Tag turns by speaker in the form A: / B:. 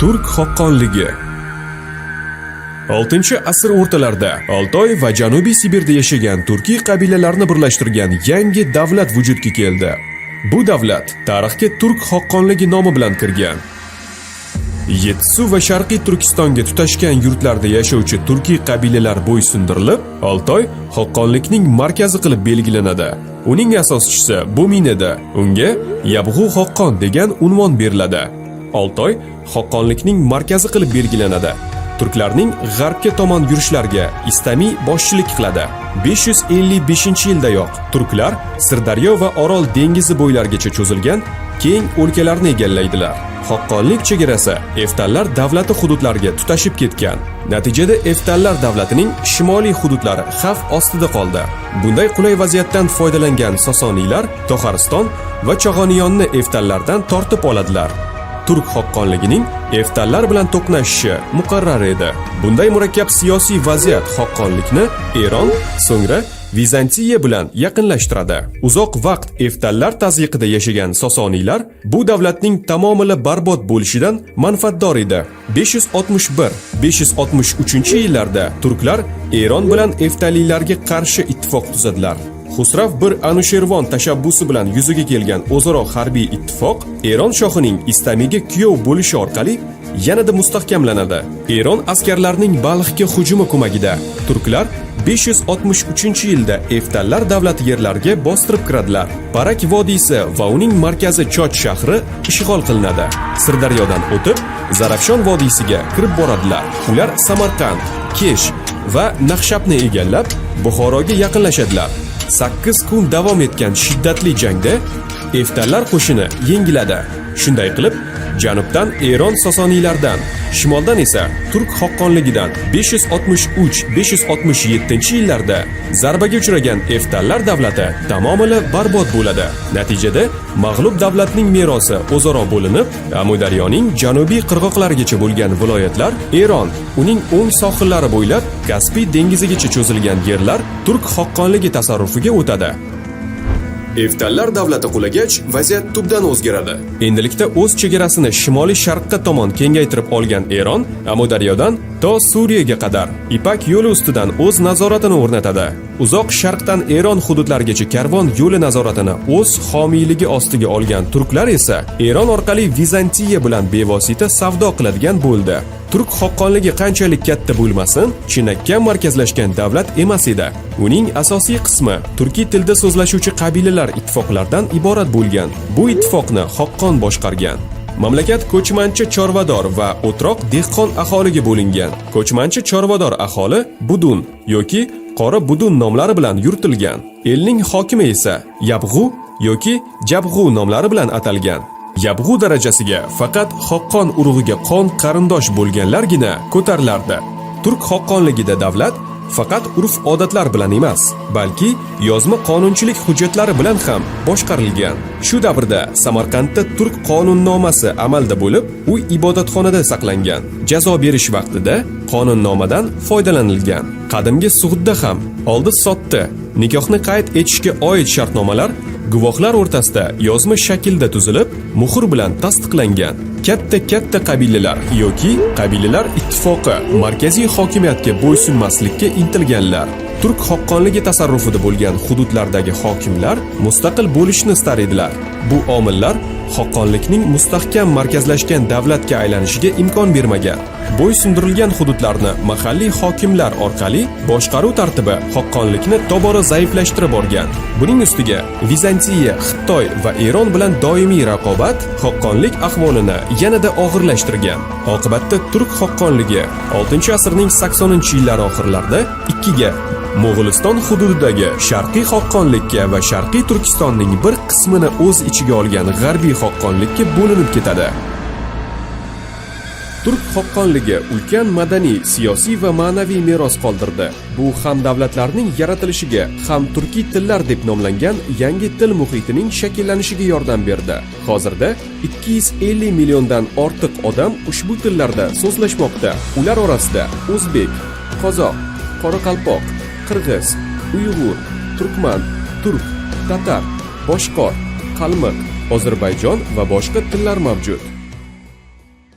A: Turk xoqonligi. 6-asr o'rtalarida Oltoy va Janubiy Sibirda yashagan turkiy qabilalarni birlashtirgan yangi davlat vujudga keldi. Bu davlat tarixga Turk xoqonligi nomi bilan kirgan. Yettisuv va Sharqiy Turkistonga tutashgan yurtlarda yashovchi turkiy qabilalar bo'ysundirilib, Oltoy xoqonlikning markazi qilib belgilanadi. Uning asoschisi Bumin edi. Unga Yabg'u xoqon degan unvon beriladi. Oltoy xoqonlikning markazi qilib belgilanadi. Turklarning g'arbga tomon yurishlariga Istamiy boshchilik qiladi. 555-yildayoq turklar Sirdaryo va Orol dengizi bo'ylarigacha cho'zilgan keng o'lkalarni egallaydilar. Xoqonlik chegarasi Eftallar davlati hududlariga tutashib ketgan. Natijada Eftallar davlatining shimoliy hududlari xavf ostida qoldi. Bunday qulay vaziyatdan foydalangan Sosoniylar Toxariston va Chog'oniyonni Eftallardan tortib oladilar. Turk xoqonligining Eftallar bilan to'qnashishi muqarrar edi. Bunday murakkab siyosiy vaziyat xoqonlikni Eron, so'ngra Vizantiya bilan yaqinlashtiradi. Uzoq vaqt Eftallar tazyiqida yashagan Sosoniylar bu davlatning tamomila barbod bo'lishidan manfaatdor edi. 561-563 yillarda turklar Eron bilan Eftaliylarga qarshi ittifoq tuzadilar. Xusrav bir Anushervon tashabbusi bilan yuzaga kelgan o'zaro harbiy ittifoq Eron shohining Istamiga kuyov bo'lishi orqali yanada mustahkamlanadi. Eron askarlarining Balxga hujumi ko'magida turklar 563-yilda Eftallar davlati yerlariga bostirib kiradilar. Parak vodiysi va uning markazi Choch shahri ishg'ol qilinadi. Sirdaryodan o'tib, Zarafshon vodiysiga kirib boradilar. Ular Samarqand, Kesh va Naqshabni egallab, Buxoroga yaqinlashadilar. 8 kun davom etgan shiddatli jangda Eftallar qo'shini yengiladi. Shunday qilib, janubdan Eron Sosoniylardan, shimoldan esa Turk xoqonligidan 563-567 yillarda zarbaga uchragan Eftallar davlati tamomila barbod bo'ladi. Natijada mag'lub davlatning merosi o'zaro bo'linib, Amudaryoning janubiy qirg'oqlarigacha bo'lgan viloyatlar Eron, uning o'ng sohillari bo'ylab Kaspiy dengizigacha cho'zilgan yerlar Turk xoqonligi tasarrufiga o'tadi. Eftallar davlati qulagach, vaziyat tubdan o'zgaradi. Endilikda o'z chegarasini shimoliy sharqqa tomon kengaytirib olgan Eron Amudaryodan to Suriyaga qadar Ipak yo'li ustidan o'z nazoratini o'rnatadi. Uzoq sharqdan Eron hududlarigacha karvon yo'li nazoratini o'z homiyligi ostiga olgan turklar esa Eron orqali Vizantiya bilan bevosita savdo qiladigan bo'ldi. Turk xoqonligi qanchalik katta bo'lmasin, chinakam markazlashgan davlat emas edi. Uning asosiy qismi turkiy tilda so'zlashuvchi qabilalar ittifoqlaridan iborat bo'lgan. Bu ittifoqni xoqon boshqargan. Mamlakat ko'chmanchi chorvador va o'troq dehqon aholiga bo'lingan. Ko'chmanchi chorvador aholi budun yoki qora budun nomlari bilan yuritilgan. Elning hokimi esa yabg'u yoki jabg'u nomlari bilan atalgan. Yabg'u darajasiga faqat xoqon urug'iga qon qarindosh bo'lganlargina ko'tarilardi. Turk xoqonligida davlat faqat urf-odatlar bilan emas, balki yozma qonunchilik hujjatlari bilan ham boshqarilgan. Shu davrda Samarqandda turk qonunnomasi amalda bo'lib, u ibodatxonada saqlangan. Jazo berish vaqtida qonunnomadan foydalanilgan. Qadimgi Sug'dda ham oldi-sotdi, nikohni qayd etishga oid shartnomalar guvohlar o'rtasida yozma shaklda tuzilib, muhr bilan tasdiqlangan. Katta-katta qabilalar yoki qabilalar ittifoqi markaziy hokimiyatga bo'ysunmaslikka intilganlar. Turk xoqonligi tasarrufida bo'lgan hududlardagi hokimlar mustaqil bo'lishni istar edilar. Bu omillar xoqonlikning mustahkam markazlashgan davlatga aylanishiga imkon bermagan. Bo'ysundirilgan hududlarni mahalliy hokimlar orqali boshqaruv tartibi xoqonlikni tobora zaiflashtirib borgan. Buning ustiga Vizantiya, Xitoy va Eron bilan doimiy raqobat xoqonlik ahvolini yanada og'irlashtirgan. Oqibatda turk xoqonligi 6-asrning 80-yillari oxirlarida ikkiga, Mo'g'uliston hududidagi Sharqiy xoqonlikka va Sharqiy Turkistonning bir qismini o'z ichiga olgan G'arbiy xoqonlikka bo'linib ketadi. Turk xoqonligi ulkan madaniy, siyosiy va ma'naviy meros qoldirdi. Bu ham davlatlarning yaratilishiga, ham turkiy tillar deb nomlangan yangi til muhitining shakllanishiga yordam berdi. Hozirda 250 milliondan ortiq odam ushbu tillarda so'zlashmoqda. Ular orasida o'zbek, qozoq, qoraqalpoq, qirg'iz, uyg'ur, turkman, turk, tatar, boshqor, qalmiq, ozarbayjon va boshqa tillar mavjud.